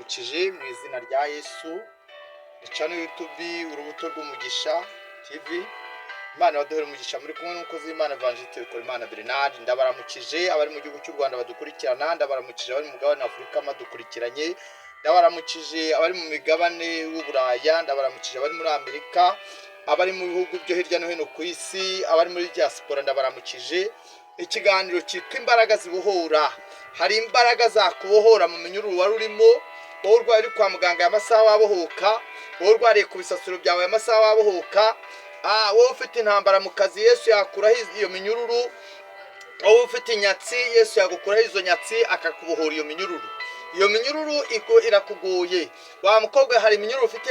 Ndabaramukije mu izina rya Yesu. Ni channel YouTube Urubuto rw'Umugisha TV. Imana ibaduhere umugisha. Muri kumwe n'umukozi w'Imana, Evangeliste Bikorimana Bernard. Ndabaramukije abari mu gihugu cy'u Rwanda badukurikirana, ndabaramukije abari mu mugabane wa Afurika badukurikiranye, ndabaramukije abari mu migabane w'Uburaya, ndabaramukije abari muri Amerika, abari mu bihugu byo hirya no hino ku isi, abari muri diaspora, ndabaramukije. Ikiganiro cyitwa "Imbaraga zibohora". Hari imbaraga zakubohora mu minyururu wari urimo. Wowe urwaye uri kwa muganga, aya masaha wabohoka. Wowe urwariye ku bisasiro byawe, aya masaha wabohoka. Wowe ufite intambara mu kazi, Yesu yakuraho iyo minyururu. Wowe ufite inyatsi, Yesu yagukuraho izo nyatsi, akakubohora iyo minyururu. Iyo minyururu irakugoye. Wa mukobwa, hari iminyururu ufite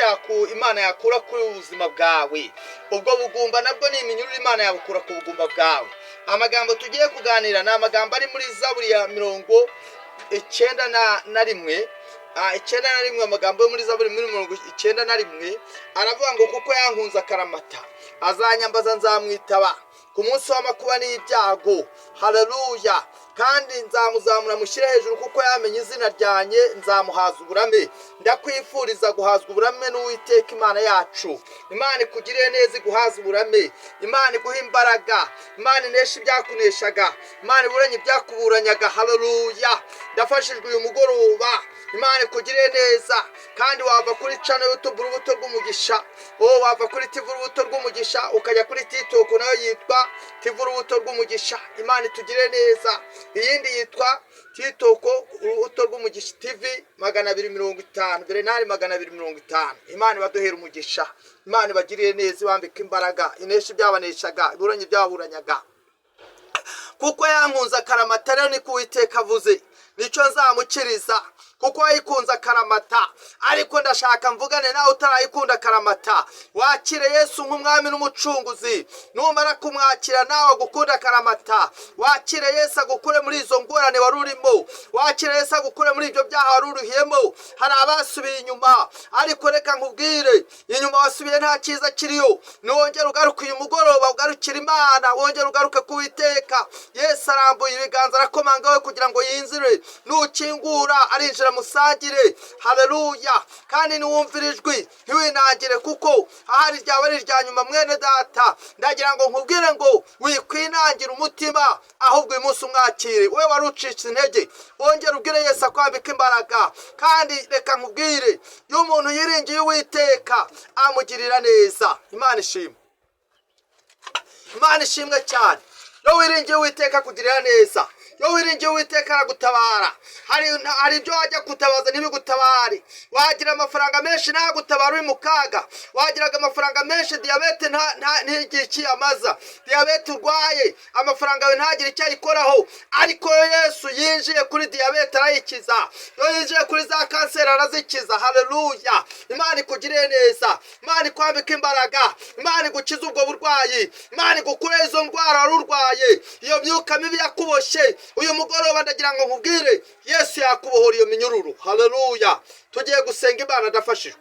Imana yakura kuri ubuzima bwawe. Ubwo bugumba nabwo ni iminyururu, Imana yabukura ku bugumba bwawe. Amagambo tugiye kuganira ni amagambo ari muri Zaburi ya 91. 91, amagambo yo muri Zaburi muri 91 aravuga ngo: "Kuko yankunze akaramata, azanyambaza nzamwitaba ku munsi w'amakuba n'ibyago." Haleluya! "Kandi nzamuzamura mushyire hejuru, kuko yamenye izina ryanjye. Nzamuhaza uburame." Ndakwifuriza guhazwa uburame n'Uwiteka Imana yacu. Imana ikugirire neza, iguhaze uburame. Imana iguhe imbaraga. Imana inesha ibyakuneshaga. Imana iburanye ibyakuburanyaga. Haleluya! Ndafashijwe uyu mugoroba. Imana ikugirire neza. Kandi wava kuri channel YouTube Urubuto rw'Umugisha, oh, wava kuri TV Urubuto rw'Umugisha, ukajya kuri TikTok, nayo yitwa TV Urubuto rw'Umugisha. Imana itugirire neza. Iyindi yitwa TikTok Urubuto rw'Umugisha TV 250, Bernard 250. Imana ibaduhera umugisha. Imana ibagirire neza, ibambike imbaraga, inesha ibyabaneshaga, iburanye ibyababuranyaga. "Kuko yankunze akaramata" rero, niko Uwiteka avuze, "nicyo nzamukiriza." Kuko wayikunze akaramata. Ariko ndashaka mvugane nawe utarayikunda akaramata. Wakire Yesu nk'umwami n'umucunguzi. Numara kumwakira, nawe agukunda akaramata. Wakire Yesu agukure muri izo ngorane wari urimo. Wakire Yesu agukure muri ibyo byaha wari uruhiyemo. Hari abasubiye inyuma, ariko reka nkubwire, inyuma wasubiye nta cyiza kiriyo. Niwongere ugaruke uyu mugoroba, ugarukire Imana, wongere ugaruke ku Witeka. Yesu arambuye ibiganza, arakomanga we kugira ngo yinjire. Nukingura, arinjira musangire. Haleluya! Kandi niwumvira ijwi, ntiwinangire, kuko ahari ryaba ari irya nyuma. Mwene data, ndagira ngo nkubwire ngo wikwinangira umutima, ahubwo uyu munsi umwakire. We wari ucitse intege, wongere ubwire Yesu akwambika imbaraga. Kandi reka nkubwire, iyo umuntu yiringiye Uwiteka, amugirira neza. Imana ishimwe, Imana ishimwe cyane. Iyo wiringiye Uwiteka, akugirira neza. Iyo wiringiye Uwiteka, aragutabara. Hari ibyo wajya gutabaza ntibigutabare. Wagira amafaranga menshi, ntagutabara uri mu kaga. Wagiraga amafaranga menshi, diyabete ntigire icyo iyamaza. Diyabete urwaye, amafaranga yawe ntagire icyo ayikoraho. Ariko iyo Yesu yinjiye kuri diyabete, arayikiza. Iyo yinjiye kuri za kanseri, arazikiza. Haleluya! Imana ikugirire neza. Imana ikwambika imbaraga. Imana igukize ubwo burwayi. Imana igukure izo ndwara wari urwaye, iyo myuka mibi yakuboshye. Uyu mugoroba ndagira ngo nkubwire, Yesu yakubohora iyo minyururu. Haleluya! Tugiye gusenga Imana. Ndafashijwe,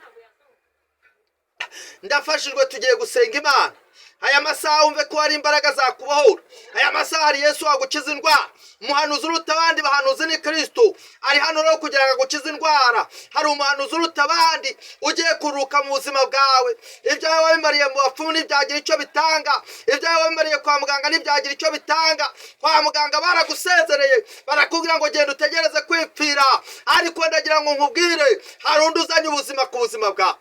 ndafashijwe. Tugiye gusenga Imana. Aya masaha wumve ko hari imbaraga zakubohora. Aya masaha hari Yesu wagukiza indwara. Umuhanuzi uruta abandi bahanuzi ni Kirisito. Ari hano rero kugira ngo agukize indwara. Hari umuhanuzi uruta abandi ugiye kuruka mu buzima bwawe. Ibyawe wabimariye mu bapfumu ntibyagira icyo bitanga. Ibyawe wabimariye kwa muganga ntibyagira icyo bitanga. Kwa muganga baragusezereye, barakubwira ngo genda utegereze kwipfira. Ariko ndagira ngo nkubwire, hari undi uzanye ubuzima ku buzima bwawe.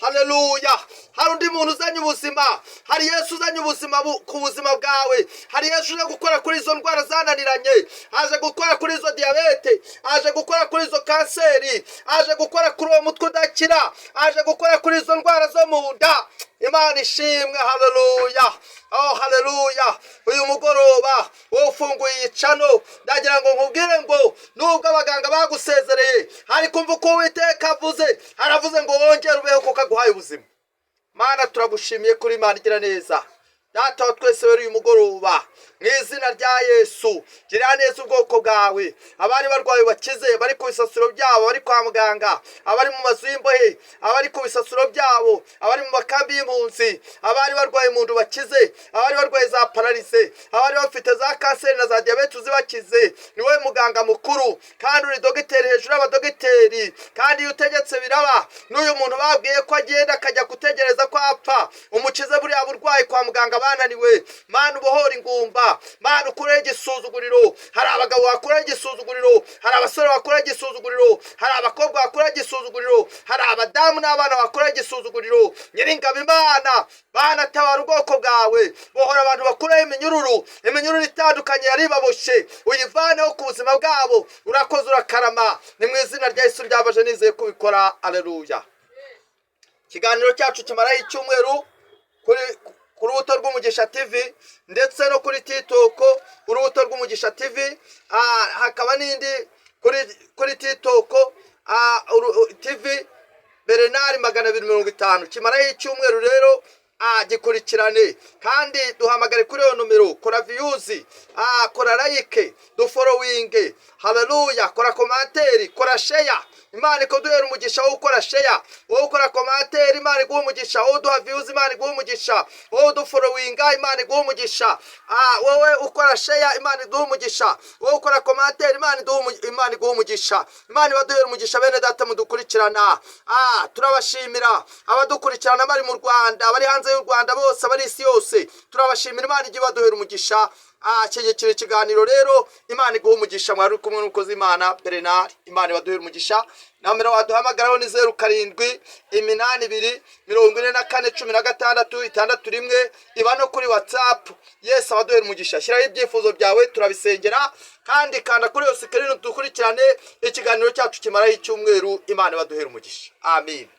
Haleluya! Hari undi muntu uzanye ubuzima. Hari Yesu uzanye ubuzima ku buzima bwawe. Hari Yesu uje gukora kuri izo ndwara zananiranye, aje gukora kuri izo diyabete, aje gukora kuri izo kanseri, aje gukora kuri uwo mutwe udakira, aje gukora kuri izo ndwara zo mu nda. Imana ishimwe. Haleluya! Oh, haleluya! Uyu mugoroba, wowe ufunguye iyi channel, ndagira ngo nkubwire ngo nubwo abaganga bagusezereye, ariko umva uko Uwiteka avuze. Aravuze ngo wongere ubeho, kuko aguhaye ubuzima. Mana, turagushimiye kuri Imana igira neza. Data wa twese wera, uyu mugoroba mu izina rya Yesu, gira neza ubwoko bwawe. Abari barwaye bakize, bari ku bisasiro byabo, bari kwa muganga, abari mu mazu y'imbohe, abari ku bisasiro byabo, abari mu makambi y'impunzi, abari barwaye mu nda bakize, abari barwaye za paralysie, abari bafite za kanseri na za diyabete uzibakize. Ni wowe muganga mukuru kandi uri dogiteri hejuru y'abadogiteri, kandi iyo utegetse biraba. N'uyu muntu babwiye ko agenda akajya gutegereza ko apfa, umukize buriya burwayi kwa muganga bananiwe. Mana, ubohora ingumba. Mana, ukureho igisuzuguriro. Hari abagabo bakuraho igisuzuguriro, hari abasore bakuraho igisuzuguriro, hari abakobwa bakuraho igisuzuguriro, hari abadamu n'abana bakuraho igisuzuguriro. Nyiringabo Imana, Bana, tabara ubwoko bwawe. Bohora abantu, bakuraho iminyururu, iminyururu itandukanye yari ibaboshye, uyivaneho ku buzima bwabo. Urakoze, urakarama. Ni mu izina rya Yesu ryabaje, nizeye kubikora. Aleluya. Ikiganiro cyacu kimaraho icyumweru kuri ku Rubuto rw'Umugisha TV ndetse no kuri TikTok, Urubuto rw'Umugisha TV. Hakaba n'indi kuri TikTok, TV Bernard 250. Kimaraho icyumweru rero, gikurikirane kandi duhamagare kuri iyo nomero. Kora views, kora like, dufollowinge. Haleluya. Kora commentaire, kora share. Imana ikuduhera umugisha wo gukora share, wowe ukora commentaire, Imana iguha umugisha. Wowe uduha views, Imana iguha umugisha. Wowe udufollowinga, Imana iguha umugisha. Wowe ukora share, Imana iduha umugisha. Wowe ukora commentaire, Imana iguha umugisha. Imana ibaduhera umugisha. Bene data mudukurikirana, turabashimira. Abadukurikirana bari mu Rwanda, bari hanze y'u Rwanda bose, abari isi yose, turabashimira. Imana ijye ibaduhera umugisha. Shyigikira ikiganiro rero, Imana iguha umugisha. Mwari uri kumwe n'umukozi Imana Bernard. Imana ibaduhera umugisha. Nomero waduhamagaraho ni 0782 44 16 61. Iba no kuri WhatsApp. Yesu abaduhera umugisha. Shyiraho ibyifuzo byawe, turabisengera. Kandi kanda kuri iyo screen dukurikirane ikiganiro cyacu kimaraho icyumweru. Imana ibaduhera umugisha. Amin.